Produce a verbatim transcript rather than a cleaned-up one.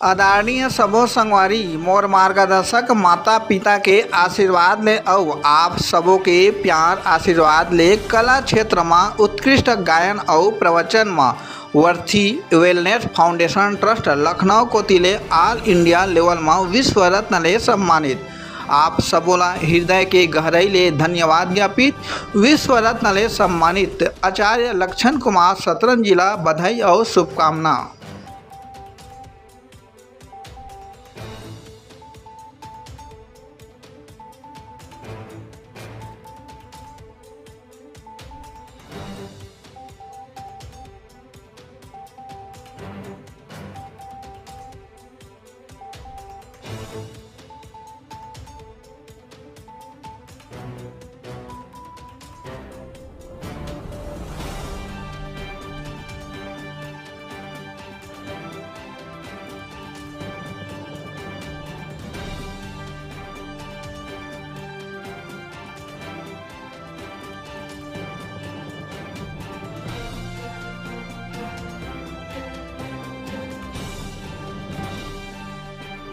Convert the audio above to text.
आदरणीय सबो संगवारी, मोर मार्गदर्शक माता पिता के आशीर्वाद ले अउ आप सबो के प्यार आशीर्वाद ले कला क्षेत्र म उत्कृष्ट गायन अउ प्रवचन म worthy wellness foundation trust Lucknow कोति ले ऑल इंडिया लेवल म विश्व रत्न ले सम्मानित आप सबो ला हृदय के गहराई ले धन्यवाद ज्ञापित। विश्व रत्न ले सम्मानित आचार्य लक्षण कुमार सतरंजी ला बधाई अउ शुभकामना।